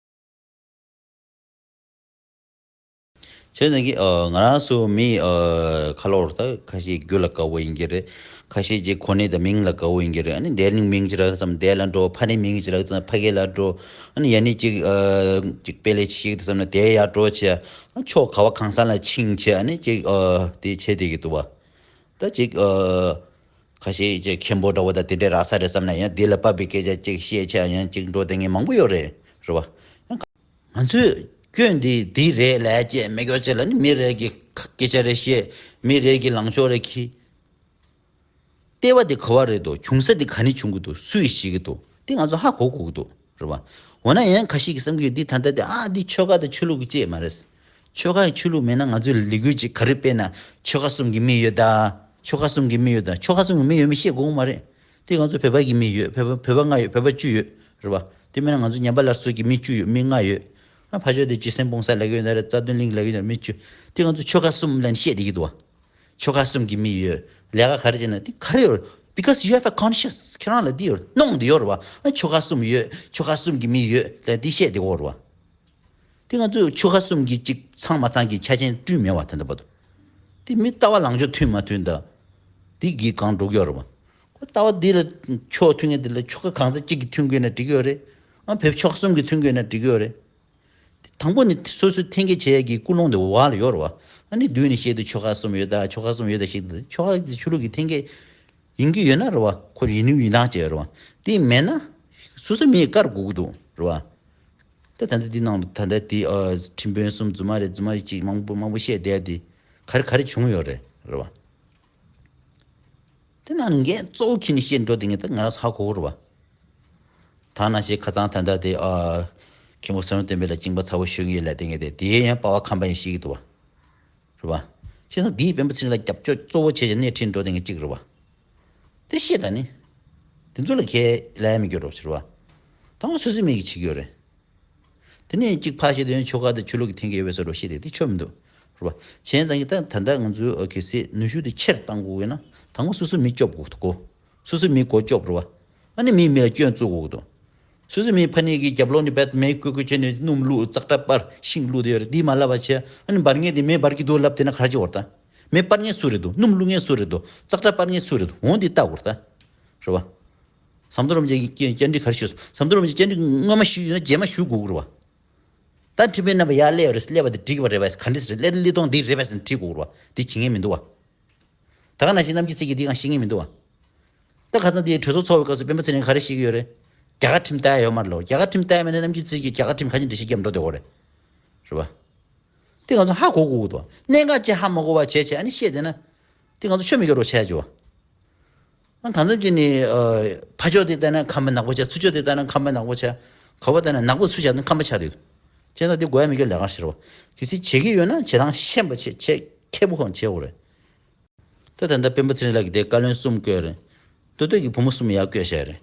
བྱས་ཙང་གི་ཨ་ང་རང་ཚོ་མི་ཨ་ཁ་ལོ་རུ་ད་ཁ་ཤས་རྒྱུ་ལ་དགའ་བོ་ཡིན་གྱི་རེད། ཁ་ཤས་ཀྱིས་གོ་གནས་དང་མིང་ལ་དགའ་བོ་ཡིན་གྱི་རེད། ཨ་ནི་དེ་ནས་མིང་ཅིག་རག་བསམ་དེ་ལ་འགྲོ། ཕ་ནས་མིང་ཅིག་རག་བསམ་ཕ་གི་ལ་འགྲོ། ཨ་ནི་ཡ་ནི་ཅིག་ཨ་ཅིག་དཔེ་ལས་ཅིག་ཤེས་ཀྱི་འདུག་བསམ་ན་དེ་ཡར་འགྲོ་བྱས། ཨ་ཕྱོགས་ག་བ་གང་ས་ལ་ཕྱིན་བྱས་ཨ་ནི་ཅིག་ཨ་དེ་བྱས་བསྡད་ཀྱི་འདུག་པ། ད་ཅིག་ཨ་ཁ་ཤས་ཅིག་མཁན་པོ་འདྲ་བོ་དང་དེ་འདྲས་རག་ས་རེད་བསམ་ན་ཡང་དེ་ལ་བབས་པའི་སྐད་ཆ་ཅིག་བཤད་ཆ་ཡང་ཅིག་འགྲོ་བསྡད་མཁན་མང་པོ་ཡོད་རེད། རེད་པ། ཡང་ང་ཚོས་སྐྱོན་འདི་འདི་རེད་ལབ་ཅེས་མེད་སྐྱོ་ཅེས་ལ་ནི་མི་རེ་གི་སྐད་ཆ་རེ་བཤད། མི་རེ་གི་ལངས་ཕྱོགས་རེ་འཁྱེར། ལྟེ་བ་འདི་ག་བ་རེད་འདུག་བྱུང་ས་འདི་ག་ནས་བྱུང་གི་འདུག་སུས་ཤེས་ཀྱི་འདུག་འདི་ང་ཚོ་ཧ་གོ་དགོས་ཀྱི་འདུག་རེད་པ། འོ་ན་ཡང་ཁ་ཤས་ཀྱིས་བསམ་གྱི་ཡོད། འདི་ད་ལྟ་འདི་ཨ་འདི་ཆོལ་ཁ་དང་ཆོས་ལུགས་ཀྱི་ཅིག་མ་རེད། ཆོལ་ཁ་ཡི་ཆོས་ལུགས་མེད་ན་ང་ཚོའི་ལས་འགུལ་ཅིག་ག་རེ་སྤེལ་ན་ཆོལ་ཁ་གསུམ་གྱི་མི་ཡོད་ད། ཆོལ་ཁ་གསུམ་གྱི་མི་ཡོད་ད། ཆོལ་ཁ་གསུམ་གྱི་མི་ཡོད་མེད་བཤད་དགོས་མ་རེད། དེ་ང་ཚོ་བོད་པ་གི་མི་ཡོད། བོད་པ་བོད་པ་ལྔ་ཡོད། བོད་པ་བཅུ་ཡོད། རེད་པ། དེ་མིན་ན་ང་ཚོ་ཉམས་པ་སླར་གསོ་གི་མི་བཅུ་ཡོད། མི་ལྔ་ཡོད། ཨ་ཕར་ཕྱོགས་དེ་ཅི་སེང་སྤོང་ས་ལབ་ཀྱི་ཡོད་ན་རེད། རྩ་དོན་གླིང་ལབ་ཀྱི་ཡོད་ན་རེད། མི་བཅུ། དེ་ང་ཚོ་ཆོལ་ཁ་གསུམ་ལབ་ནས་བཤད་བསྡད་ཀྱི་འདུག་པ། ཆོལ་ཁ་གསུམ་གྱི་མི་ཡོད། ལས་ཀ་ག་རེ་བྱས་ན་དེ་ག་རེ་ཡོད། Because you have a conscience. ཁྱེད་རང་ལ་འདི་ཡོད། གནོང་འདི་ཡོད་རེད་པ། ཨ་ཆོལ་ཁ་གསུམ་ཡོད། ཆོལ་ཁ་གསུམ་གྱི་མི་ཡོད་ལབ་འདི་བཤད་བསྡད་ཀྱི་ཡོད་རེད་པ། དེ་ང་ཚོས་ཆོལ་ཁ་གསུམ་གྱི་གཅིག་ཚང་མ་ཚང་གི་ཆ་རྐྱེན་བསྐྲུན་མེད་པ་ད་ལྟ་བར་དུ། དེ་མི་ལྟ་བ་ལངས་ཕྱོགས་མཐུན་མ་མཐུན་དང་། དེ་གིས་གང་འགྲོ་གི་ཡོད་རེད་པ། ཁོ་ལྟ་བ་འདི་ལ་ཕྱོགས་མཐུན་མཁན་དེ་ལ་ཆོལ་ཁ་གང་ཚ་གཅིག་གིས་མཐུན་དགོས་ན་འགྲིག་གི་ཡོད་རེད། ཨ་བོད་ཆོལ་ཁ་གསུམ་གྱིས་མཐུན་དགོས་ན་འགྲིག་གི་ཡོད་རེད། དེ་དང་པོ་ནས་སོ་སོའི་འཐེན་འཁྱེར་བྱེད་ཡས་ཀྱི་ཀུན་སློང་དེ་འོག་ལ་ཡོད་རེད་པ། ཨ་ནི་མདུན་ནས་བཤད་དུས་ཆོལ་ཁ་གསུམ་ཡོད་ད། ཆོལ་ཁ་གསུམ་ཡོད་ད་བཤད་དུས་ཆོལ་ཁ་གི་ཆོས་ལུགས་ཀྱི་འཐེན་འཁྱེར་ཡིན་གྱི་ཡོད་ན་རེད་པ། ཁོ་ཡིན་ནི་ཡིན་སྟངས་བྱས་རེད་པ། དེ་མེད་ན་སོ་སོ་མིས་བཀར་དགོས་ཀྱི་འདུག་རེད་པ། ད་ད་ལྟ་འདི་ནང་ད་ལྟ་འདི་ཨ་ཁྲིམས་དཔོན་གསུམ་རྫུན་མ་རེད། རྫུན་མ་རེད་ཅིག་མང་པོ་མང་པོ་བཤད་བསྡད་དེ་ག་རེ་ག་རེ་བྱུང་ཡོད་རེད། རེད་པ། དེ་ནང་འགན་གཙོ་བོ་འཁྱེར་ནས་བཤད་འགྲོ་དེ་ངས་ད་ང་རང་ཧ་གོ་གི་རེད་པ། ད་ནང་བཞིན་ཁ་སང་ད་ལྟ་དེ་ཨ་མཁན་པོ་ཟམ་གདོང་བསྟན་འཕེལ་ལ་གཅིན་པ་ཚ་བོ་ཞུ་གི་ཡོད་ལབ་དེ་ངས་དེ་དེ་ཡང་པ་ཕ་ཁམས་པ་ཡིན་ཤེས་ཀྱི་འདུག་པ། རེད་པ། བྱས་ཙང་འདིས་སྤེན་པ་ཚེ་རིང་ལ་རྒྱབ་སྐྱོར་གཙོ་བོ་བྱས་བྱས་སྣེ་ཁྲིད་འགྲོ་དེ་ངས་གཅིག་རེད་པ། དེ་བཤད་ད་ནི། དེ་ཚོ་ལ་ཁས་ལེན་མི་སྐྱོ་རོགས་ཞུ་རེད་པ། ད་ང་སོ་སོའི་མི་གིས་བྱེད་ཀྱི་ཡོད་རེད། དེ་ནས་གཅིག་ཕར་བཤད་དུས་ཆོལ་ཁ་དང་ཆོས་ལུགས་ཀྱི་འཐེན་འཁྱེར་ཡོད་པའི་བཟོ་འདྲ་བཤད་དེ་དེ་ཆོ་མི་འདུག་རེད་པ། བྱས་ཙང་གི་ད་ད་ལྟ་ང་ཚོའི་གལ་སྲིད་ནུས་ཤུགས་དེ་ཆེར་གཏང་དགོས་ཡོད་ན་དང་པོ་སོ་སོའི་མི་སྐྱོབ་དགོས་འདུག་གོ། སོ་སོའི་མི་མགོ་སྐྱོབ་རེད་པ། ཨ་ནི་མིས་མི་ལ་སྐྱོན་བཙུགས་དགོས་འདུག་སོ་སོའི་མིའི་ཕ་ནི་གི་རྒྱབ་ལོགས་ནས་བད་མེ་བཀོད་བཀོད་བྱས་ནས་སྣུམ་བླུགས་ཙག་སྒྲ་སྤར་ཤིང་བླུགས་དེ་ཡོད་རེད། འདི་མ་ལབ་པ་བྱས་ཨ་ནི་འབར་མཁན་དེ་མེ་འབར་གྱི་འདུག་ལབ་དེ་ན་ག་རེ་བྱེད་དགོས་རེད་ད། མེ་སྤར་མཁན་སུ་རེད་འདུག་སྣུམ་བླུགས་མཁན་སུ་རེད་འདུག་ཙག་སྒྲ་སྤར་མཁན་སུ་རེད་འདུག་འོང་འདི་ལྟ་དགོས་རེད་ད། རེད་པ། ཟམ་གདོང་རིན་པོ་ཆེ་གིས་བཅར་འདྲི་ག་རེ་ཞུས་སོང་། ཟམ་གདོང་རིན་པོ་ཆེ་བཅར་འདྲི་སྔོན་མ་ཞུས་ཡོད་ན་རྗེས་མ་ཞུ་དགོས་ཀྱི་རེད་པ། ད་ཁྲིམས་དཔོན་རྣམ་པ་ཡར་སླེབས་ཡོད་རེད། སླེབས་པ་དེ་འགྲིག་པ་རེད་པས། ག་འདྲས་རེད། སླེབས་སླེབས་སྟངས་འདི་རེད་པས་ཟེར་ནས་འདྲི་དགོས་རེད་པ། འདི་བྱེད་མཁན་མི་འདུག་པ། ད་ག་ནང་བཞིན་རྣམ་རྒྱལ་ཚེ་སྐྱིད་འདི་གང་ཤེས་མཁན་མི་འདུག་པ། ད་ཁ་སང་དེའི་གྲོས་ཚོགས་ཚོགས་པའི་སྐབས་སུ་སྤེན་པ་ཚེ་རིང་ག་རེ་བཤད་ཀྱི་ཡོད་རེད། རྒྱ་གར་ཁྲིམས་ལྟ་ཡ་ཡོད་མ་རེད་ལོ། རྒྱ་གར་ཁྲིམས་ལྟ་ཡ་མེད་ན་རྣམ་རྒྱལ་ཚེ་སྐྱིད་རྒྱ་གར་ཁྲིམས་ག་ཅིག་འགྲེལ་བཤད་རྒྱབ་འགྲོ་བསྡད་ཡོད་རེད། རེད་པ། དེ་ང་ཚོ་ཧ་གོ་དགོས་ཀྱི་འདུག་གནད་འགག་ཅིག་ཧ་མ་གོ་བ་བྱས་བྱས་ཨ་ནི་བཤད་བསྡད་ན། དེ་ང་ཚོ་ཆོ་མི་འགྱུར་རོགས་བྱས་བྱུང་བ། ཨ་གང་འཚམ་ཅིག་ནི་ཨ་ཕར་ཕྱོགས་དེ་ལྟ་ན་ཁམས་པ་ནག་པོ་ཆགས། ཚུར་ཕྱོགས་དེ་ལྟ་ན་ཁམས་པ་ནག་པོ་ཆགས། ག་པར་ལྟ་ན་ནག་པོ་ཚུར་བཞག་ན་ཁམས་པ་ཆགས་འདུག་བྱས་ཙང་འདི་དགོས་ཡ་མི་དགོས་ལས་ཀ་ཞིག་རེད་བ། གལ་སྲིད་བྱེད་ཀྱི་ཡོད་ན་བྱེད་སྟངས་ཤེས་པ་བྱེད་བྱེད་མཁས་པོ་ཁོང་བྱེད་དགོས་རེད། ད་ད་ལྟ་སྤེན་པ་ཚེ་རིང་ལགས་ཀྱིས་དེ་བཀའ་བློན་གསུམ་བསྐོས་རེད། མདོ་སྟོད་ཀྱི་བུ་མོ་གསུམ་ཡར་བསྐོས་བཞག་རེད།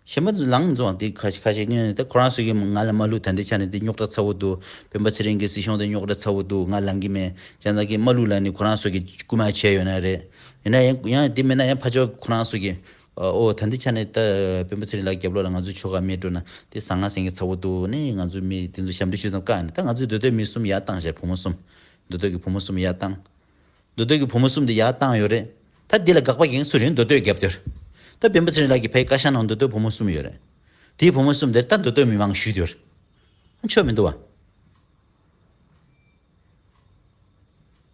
གཞན་པ་ཚོ་ལངས་མི་འཛོམས་དེ་ཁ་ཤས་ཁ་ཤས་ངས་ད་ཁོ་རང་ཚོ་གིས་ང་ལ་མ་བསླུ། ད་ལྟའི་ཆ་ནས་དེ་རྙོག་དྲ་ཚ་བོ་འདུག་སྤེན་པ་ཚེ་རིང་གི་སྲིད་གཞུང་དེ་རྙོག་དྲ་ཚ་བོ་འདུག་ང་ལངས་ཀྱི་མེད། བྱས་ཙང་གིས་མ་བསླུ་ལབ་ནས་ཁོ་རང་ཚོ་གིས་རྐུ་མ་བྱས་ཡོད་ན་རེད། ཡིན་ན་ཡང་ཡང་དེ་མིན་ན་ཡང་ཕར་ཕྱོགས་ཁོ་རང་ཚོ་གིས་ཨོ་ད་ལྟའི་ཆ་ནས་ད་སྤེན་པ་ཚེ་རིང་ལགས་རྒྱབ་ལོགས་ལ་ང་ཚོའི་ཆོལ་ཁ་མེད་འགྲོ་ན་དེ་ཟང་ངེ་ཟིང་ངེ་ཚ་བོ་འདུག་ནི་ང་ཚོའི་མི་དེ་ཚོ་ཞབས་འདྲེན་ཞུས་ཙང་བཀག་ནས། ད་ང་ཚོའི་མདོ་སྟོད་མི་གསུམ་ཡར་བཏང་བྱས། བུ་མོ་གསུམ། མདོ་སྟོད་ཀྱི་བུ་མོ་གསུམ་ཡར་བཏང་། མདོ་སྟོད་ཀྱི་བུ་མོ་གསུམ་དེ་ཡར་བཏང་ཡོད་རེད། ད་འདི་ལ་དགག་པ་འགན་སུ་རེད། མདོ་སྟོད་རྒྱབ་དེར། ད་སྤེན་པ་ཚེ་རིང་ལགས་ཀྱི་ཕའི་བཀའ་ཤག་ནང་མདོ་སྟོད་བུ་མོ་གསུམ་ཡོད་རེད། དེའི་བུ་མོ་གསུམ་དེར་ད་མདོ་སྟོད་མི་མང་ཞུས་དེར། ཆོ་མི་འདུག་བ།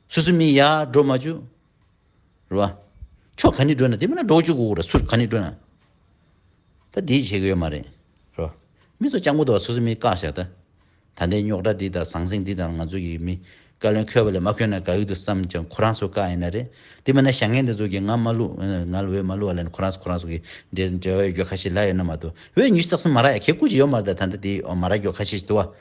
སོ་སོ་མི་ཡར་འགྲོ་མ་བཅུག་རེད་བ། ཕྱོགས་ག་ནས་འགྲོ་ན་དེ་མིན་ན་འགྲོ་བཅུག་དགོས་རེད། ཚུར་ག་ནས་འགྲོ་ན། ད་དེ་བྱེད་ཀྱི་ཡོད་མ་རེད། རོ། མི་ཚོ་སྤྱང་པོ་འདུག་བ། སོ་སོ་མི་བཀག་བཞག་ད། ད་ལྟའི་རྙོག་དྲ་འདི་དང་ཟང་ཟིང་འདི་དང་ང་ཚོ་གི་མི་བཀའ་བློན་འཁོད་པ་ལས་མ་འཁོད་ན་དགའ་གི་འདུག་བསམ་ཀྱང་ཁོ་རང་ཚོ་བཀག་ཡིན་ན་རེད། དེ་མིན་ན་བྱ་ངན་འདི་ཚོ་གིས་ང་མ་བླུག་ང་ལ་འོས་མ་བླུག་བ་ལབ་ནས་ཁོ་རང་ཚོ་ཁོ་རང་ཚོ་གི་འབྲེལ་འབྲེལ་བ་ཡོད་རྒྱུ་ཁ་ཤས་ལབ་ཡོད་ན་མ་གཏོགས། འོས་ཉི་ཤུ་རྩ་གསུམ་མ་རག་ཡ་ཁེ་ཁུ་ཅི་ཡོད་མ་རེད། ད་ད་ལྟ་དེ་མ་རག་རྒྱུ་ཁ་ཤས་ཤིག་འདུག་བ།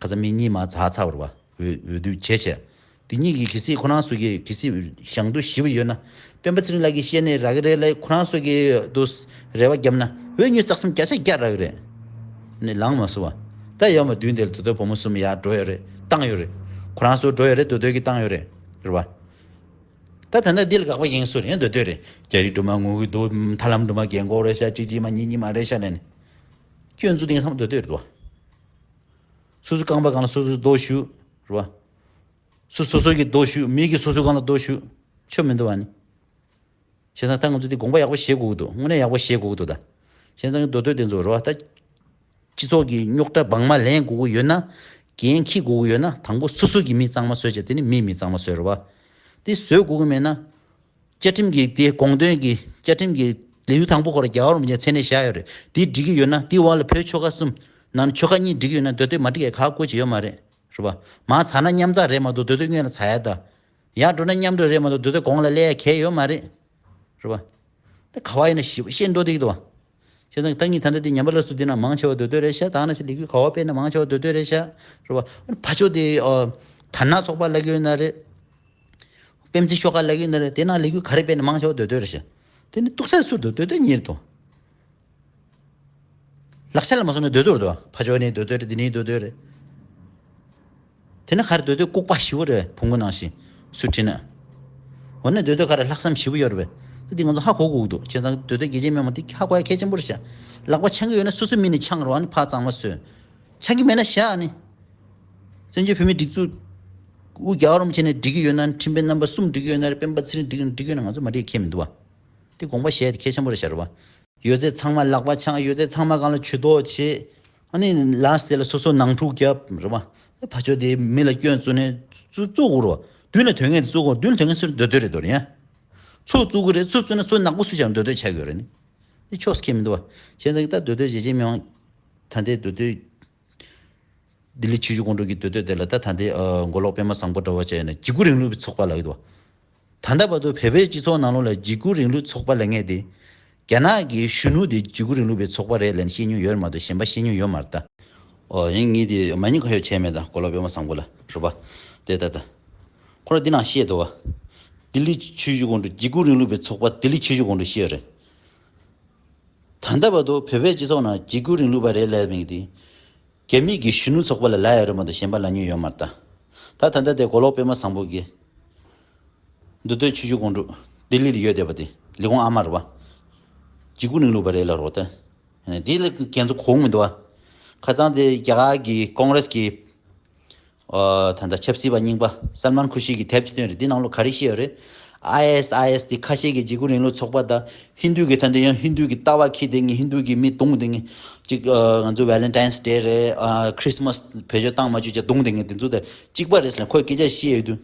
ཁ་ཚ་མི་གཉིས་མ་ཚ་ཚ་བར་བ། འོས་འོས་བསྡུ་བྱས་བྱས། དེ་གཉིས་ཀྱིས་གལ་སྲིད་ཁོ་རང་ཚོ་གིས་གལ་སྲིད་ཞང་དུ་ཞི་བ་ཡོད་ན། སྤེན་པ་ཚེ་རིང་ལགས་ཀྱིས་བཤད་ནས་རག་གི་རེད་ལབ། ཁོ་རང་ཚོ་གིས་དུ་རེ་བ་བརྒྱབ་ན་འོས་ཉི་ཤུ་རྩ་གསུམ་བརྒྱ་ཆ་བརྒྱ་རག་གི་རེད། ནི་ལངས་མ་སོང་བ། ད་ཡོད་མ་བདུན་དེ་ལ་མདོ་སྟོད་བུ་མོ་གསུམ་ཡར་འགྲོ་ཡོད་རེད། བཏང་ཡོད་རེད། ཁོ་རང་ཚོ་འགྲོ་ཡོད་རེད། མདོ་སྟོད་ཀྱིས་བཏང་ཡོད་རེད། རེད་བ། ད་ད་ལྟ་འདི་ལ་དགག་པ་ཡིན་སུ་རེད། མདོ་སྟོད་རེད། རྒྱ་རིགས་སྦྲུམ་མ་ངུ་གི་འདུག་ཐར་ལམ་སྦྲུམ་མ་རྒན་གོག་རེད་ཤག་གཅིག་གཅིག་མ་གཉིས་གཉིས་མ་རེད་ཤག་ལབ་ནས། སྐྱོན་འཛུགས་དེང་སང་མདོ་སྟོད་རེད་དོ། སོ་སོ་རྐང་པ་སྒང་ལ་སོ་སོ་རྡོ་གཞུ། རེད་བ། སུ་སོ་སོ་གི་རྡོ་གཞུ། མི་གི་སོ་སོ་སྒང་ལ་རྡོ་གཞུ། ཆོ་མི་འདུག་བ་ནི། བྱས་ཙང་ད་ང་ཚོ་འདི་དགོངས་པ་ཡག་པོ་བཞེས་དགོས་ཀྱི་འདུག་དངོས་གནས་ཡག་པོ་བཞེས་དགོས་ཀྱི་འདུག་ད། བྱས་ཙང་མདོ་སྟོད་དེ་ཚོ་རེད་བ། ད། སྤྱི་ཚོགས་ཀྱི་རྙོག་དྲ་བང་མ་ལེན་དགོས་ཀྱི་ཡོད་ན། འགན་འཁྱེར་དགོས་ཀྱི་ཡོད་ན་དང་པོ་སོ་སོ་གི་མི་གཙང་མ་བཟོས་བྱས། དེ་ནི་མིའི་མི་གཙང་མ་བཟོས་རེད་བ། དེ་བཟོས་དགོས་ཀྱི་མེད་ན། བཅའ་ཁྲིམས་ཀྱི་དེ་དགོངས་དོན་གྱི་བཅའ་ཁྲིམས་ཀྱི་ལེའུ་དང་པོ་ཁོ་ར་རྒྱལ་བ་རིན་པོ་ཆེ་མཚན་གནས་བཞག་ཡོད་རེད། དེ་འགྲིག་གི་ཡོད་ན་དེའི་འོག་ལ་བོད་ཆོལ་ཁ་གསུམ་ནང་ཆོལ་ཁ་གཉིས་འགྲིག་གི་ཡོད་ན་མདོ་སྟོད་མ་འགྲིག་ཡ་ག་དགོས་ཀྱི་ཡོད་མ་རེད། རེད་བ། མར་ཚར་ན་མཉམ་ཚར་རེད་མ་གཏོགས་མདོ་སྟོད་སྔོན་ལ་ཚར་ཡ་ད། ཡར་འགྲོ་ན་མཉམ་འགྲོ་རེད་མ་གཏོགས་མདོ་སྟོད་གོང་ལ་སླེབས་ཡ་གལ་ཡོད་མ་རེད། རེད་བ། ད་ག་བ་ཡིན་ན་ཞིབ་ཤེས་འགྲོ་བསྡད་ཀྱི་འདུག་བ། བྱས་ཙང་ད་ངས་ད་ལྟ་དེ་ཉམས་པ་སླར་གསོ་འདི་ན་མང་ཆེ་བ་མདོ་སྟོད་རེད་ཤག་ད་ནང་བཞིན་ལས་འགུལ་ག་བ་སྤེལ་ན་མང་ཆེ་བ་མདོ་སྟོད་རེད་ཤག་རེད་བ། ཕ་ཕྱོགས་དེ་ཨ། དར་ནག་ཚོགས་པ་ལབ་ཀྱི་ཡོད་ན་རེད། པེམ་ཙི་ཤོག་ཁ་ལབ་ཀྱི་ཡོད་ན་རེད། དེ་ནང་ལས་འགུལ་ག་རེ་སྤེལ་ན་མང་ཆེ་བ་མདོ་སྟོད་རེད་ཤག་དེ་ནི་གཏུག་ས་སུ་མདོ་སྟོད་དེ་གཉེར་དོ། ལག་ཆ་ལ་མ་སོང་ན་མདོ་སྟོད་རེད་དོ། ཕ་ཕྱོགས་ནི་མདོ་སྟོད་རེད། འདི་ནི་མདོ་སྟོད་རེད། དེ་ནི་ཁར་སྡོད་དུས་ལྐུགས་པ་ཞེ་པོ་རེད། བོང་གུ་ནང་བཞིན་སུ་ཁྲིད་ན། འོ་ན་སྡོད་དུས་ཁར་ལྷག་བསམ་ཞེ་པོ་ཡོད་རེད་པས། ད་འདི་ང་ཚོ་ཧ་གོ་དགོས་འདུག་བྱས་ཙང་སྡོད་དུས་རྒྱལ་གཅེས་མི་མང་འདི་ཧ་གོ་ཡ་གལ་ཆེན་པོ་རེད་ཤག་ལག་པ་འཆང་གི་ཡོད་ན་སོ་སོའི་མི་ནས་འཆང་རོགས། ཨ་ནི་ཕར་གཙང་མ་བཟོས། འཆང་གི་མེད་ན་བཞག་ཨ་ནི། བཙན་བྱོལ་བོད་མིའི་སྒྲིག་འཛུགས། དབུ་རྒྱལ་བ་རིན་པོ་ཆེ་ནས་འགྲིག་གི་ཡོད་ན། ཁྲིམས་དཔོན་རྣམ་པ་གསུམ་འགྲིག་གི་ཡོད་ན་རེད། སྤེན་པ་ཚེ་རིང་འགྲིག་གི་འགྲིག་གི་ཡོད་ན་ང་ཚོ་མ་འགྲིག་གི་ཁྱད་མི་འདུག་བ། འདི་དགོངས་པ་བཞེས་ཡ་དེ་གལ་ཆེན་པོ་རེད་ཤག་རེད་བ། ཡོད་ཚད་ཚང་མ་ལག་པ་འཆང་། ཡོད་ཚད་ཚང་མ་སྒང་ལ་ཇུས་གཏོགས་བྱེད། ཨ་ནི་ལཱ་སི་ཊི་ལ་སོ་སོ་ནང་འཁྲུག་རྒྱབ་རེད་བ། ཕར་ཕྱོགས་དེ་མི་ལ་སྐྱོན་བཙུགས་ནས་བཙུགས་བཙུགས་དགོས་རེད་བ། མདུན་ལ་དོན་ངན་དེ་བཙུགས་དགོས། མདུན་ལ་དོན་ངན་བཙུགས་ན་མདོ་སྟོད་རེད་དོ་རེད་ཡ། ཚུར་བཙུགས་དགོས་རེད། ཚུར་བཙུགས་ན་ཚུར་ནག་པོ་སུ་བྱ་མདོ་སྟོད་ཆགས་ཀྱི་ཡོད་རེད་ནི། འདི་ཕྱོགས་སུ་ཁེལ་མི་འདུག་བ། བྱས་ཙང་ད་མདོ་སྟོད་རྒྱལ་གཅེས་མི་མང་། ད་ལྟའི་མདོ་སྟོད། ལྡི་ལི་ཆུ་བཞི་སྒང་དྲུག་གི་མདོ་སྟོད་དེ་ལ་ད་ད་ལྟའི་ཨ་མགོ་ལོག་པད་མ་བཟང་པོ་འདྲ་བོ་བྱས་ནས་འཇིགས་སྐུལ་རིང་ལུགས་པའི་ཚོགས་པ་ལབ་ཀྱི་འདུག་བ། ད་ལྟ་བར་དུ་བོད་པའི་སྤྱི་ཚོགས་ནང་ལོགས་ལ་འཇིགས་སྐུལ་རིང་ལུགས་ཚོགས་པ་ལབ་མཁན་དེ། རྒྱ་ནག་གི་གཞོན་ནུ་དེ་འཇིགས་སྐུལ་རིང་ལུགས་པའི་ཚོགས་པ་རེད་ལབ་ནས་བཤད་མྱོང་ཡོད་མ་གཏོགས་གཞན་པ་བཤད་མྱོང་ཡོད་མ་རེད་ད། ཨོ་ཡིན་ངེས་དེ་མ་ཉེས་ཁ་ཡོག་བྱས་མེད་ད། མགོ་ལོག་པད་མ་བཟང་པོ་ལ་རེད་པ། དེ་ད་ད། ཁོ་རང་འདི་ནང་བཤད་འདུག་བ། ལྡི་ལི་ཆུ་བཞི་སྒང་དྲུག་འཇིགས་སྐུལ་རིང་ལུགས་པའི་ཚོགས་པ་ལྡི་ལི་ཆུ་བཞི་སྒང་དྲུག་བཤད་རེད། ད་ལྟ་བར་དུ་བོད་པའི་སྤྱི་ཚོགས་ནང་འཇིགས་སྐུལ་རིང་ལུགས་པ་རེད་ལབ་མཁན་དེ། རྒྱ་མི་གི་གཞོན་ནུ་ཚོགས་པ་ལ་ལབ་ཡ་རེད་མ་གཏོགས་གཞན་པ་ལབ་མྱོང་ཡོད་མ་རེད་ད། ད་ད་ལྟ་དེ་མགོ་ལོག་པད་མ་བཟང་པོ་གིས། མདོ་སྟོད་ཆུ་བཞི་སྒང་དྲུག་ལྡི་ལི་ལ་ཡོད་བསྡད་པ་དེ་ལས་ཁུངས་ཨ་མ་རེད་པ། འཇིགས་སྐུལ་རིང་ལུགས་པ་རེད་ལབ་རོགས་ད། འདི་ལ་ཁྱེད་ཚོ་གོ་མི་འདུག་བ། ཁ་སང་དེ་རྒྱ་གར་གི་ཀོང་རེས་ཀྱི། ཨ་ད་ལྟ་ཆབ་སྲིད་པ་རྙིང་པ་སལ་མན་ཁུ་ཤི་གི་དེབ་ཅིག་བཏོན་རེད། འདི་ནང་ལོགས་ག་རེ་བཤད་ཡོད་རེད། ཨའི་ཨེས་ཨའི་ཨེས་དེ་ཁ་ཤས་ཀྱི་འཇིགས་སྐུལ་རིང་ལུགས་ཚོགས་པ་དང་། ཧིན་དུ་གི་ད་ལྟ་ཡང་ཧིན་དུ་གི་ལྟ་བ་འཁྱེར་བསྡད་མཁན། ཧིན་དུ་གི་མི་རྡུང་བསྡད་མཁན་ཅིག་ཨ་ང་ཚོ་ཝེ་ལེན་ཊའིན་ཌེ་རེད། ཨ་ཁྲི་སི་མ་སི་བེད་སྤྱོད་བཏང་མ་བཅུག་བྱས་རྡུང་བསྡད་མཁན་དེ་ཚོ་དང་གཅིག་པ་རེད་ཟེར་ནས་ཁོས་སྐད་ཆ་བཤད་ཡོད་དུས།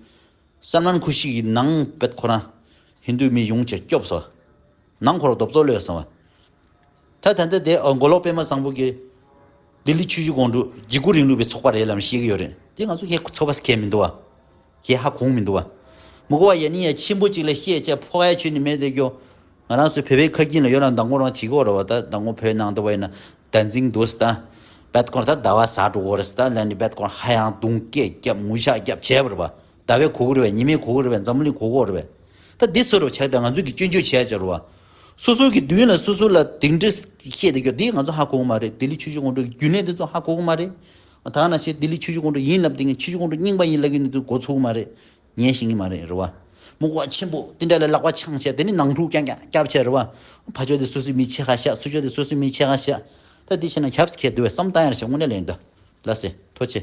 སལ་མན་ཁུ་ཤི་གི་ནང་པད་ཁོ་རང་ཧིན་དུ་མི་ཡོང་བྱས་སྐྱོབ་སོང་། ནང་ཁོ་རང་རྡོབ་ཙོག་ལོས་སོང་བ། ད་ད་ལྟ་དེ་ཨ་མགོ་ལོག་པད་མ་བཟང་པོ་གིས་ལྡི་ལི་ཆུ་བཞི་སྒང་དྲུག་འཇིགས་སྐུལ་རིང་ལུགས་པའི་ཚོགས་པ་རེད་ལབ་ནས་བཤད་ཀྱི་ཡོད་རེད། དེ་ང་ཚོ་ཁྱེད་ཚོ་བ་ཁྱད་མི་འདུག་བ། ཁྱེད་ཧ་གོ་མི་འདུག་བ། མི་གོ་བ་ཡ་ནི་ཡ་ཆེན་པོ་གཅིག་ལ་བཤད་བྱས་ཕོག་ཡ་ཆོད་ནི་མེད་དེ་སྐྱོ། ང་རང་ཚོ་བོད་པའི་ཁ་རྒྱུན་ལ་ཡོད་ན་མདང་དགོང་རང་བྱེད་ཀྱི་ཡོད་རེད་བ། ད་མདང་དགོང་བོད་ནང་དུ་བ་ཡིན་ན་ད་འཛིང་འདུག་ཟེར། ད་ བད་ཀོར་ད་ཟླ་བ་ཟ་འགྲོ་གོ་རེད། ད་ལན་ནི་བད་ཀོར་ཧ་ཡང་རྡུང་སྐད་རྒྱབ་ངུ་ཤག་རྒྱབ་བྱས་པ་རེད་བ། ཟླ་བས་གོ་གི་རེད་བས། ཉི་མས་གོ་གི་རེད་བས། འཛམ་བུ་གླིང་གོ་གོ་རེད་བས། ད་འདི་སུ་རུ་ཆགས་ད་ང་ཚོས་ཀྱི་སྐྱོན་བརྗོད་བྱས་ཅི་རུ་བ། སོ་སོ་གི་མདུན་ལ་སོ་སོ་ལ་དིང་འདྲི་བཤད་དེ་གྱོ་འདི་ང་ཚོ་ཧ་གོ་གི་མ་རེད། ལྡི་ལི་ཆུ་བཞི་སྒང་དྲུག་གི་རྒྱུན་ལས་འདི་ཚོ་ཧ་གོ་གི་མ་རེད། ད་ན་ཤེས་ལྡི་ལི་ཆུ་བཞི་སྒང་དྲུག་ཡིན་ལབ་དེ་ངས་ཆུ་བཞི་སྒང་དྲུག་རྙིང་པ་ཡིན་ལབ་ཀྱི་འདི་ཚོ་གོ་ཚུགས་གི་མ་རེད། ཉན་ཤེས་ཀྱི་མ་རེད་རེད་བ། མུ་གོ་ཆེན་པོ་དེ་འདྲ་ལ་ལག་པ་འཆང་བྱས་དེ་ནི་ནང་འཁྲུག་རྐྱང་རྐྱང་རྒྱབ་བྱས་རེད་བ། ཕ་ཕྱོགས་དེ་སོ་སོའི་མི་ཆེ་ཁ་ཤག་ཚུར་ཕྱོགས་དེ་སོ་སོའི་མི་ཆེ་ཁ་ཤག་ད་འདི་བྱས་ན་ཁྱབ་སི་ཁྱེར་འདུག་བས་བསམ་བཏང་ཡར་ཤག་དངོས་གནས་ལན་འདི་ལ་སེ་ཐོ་ཆེ།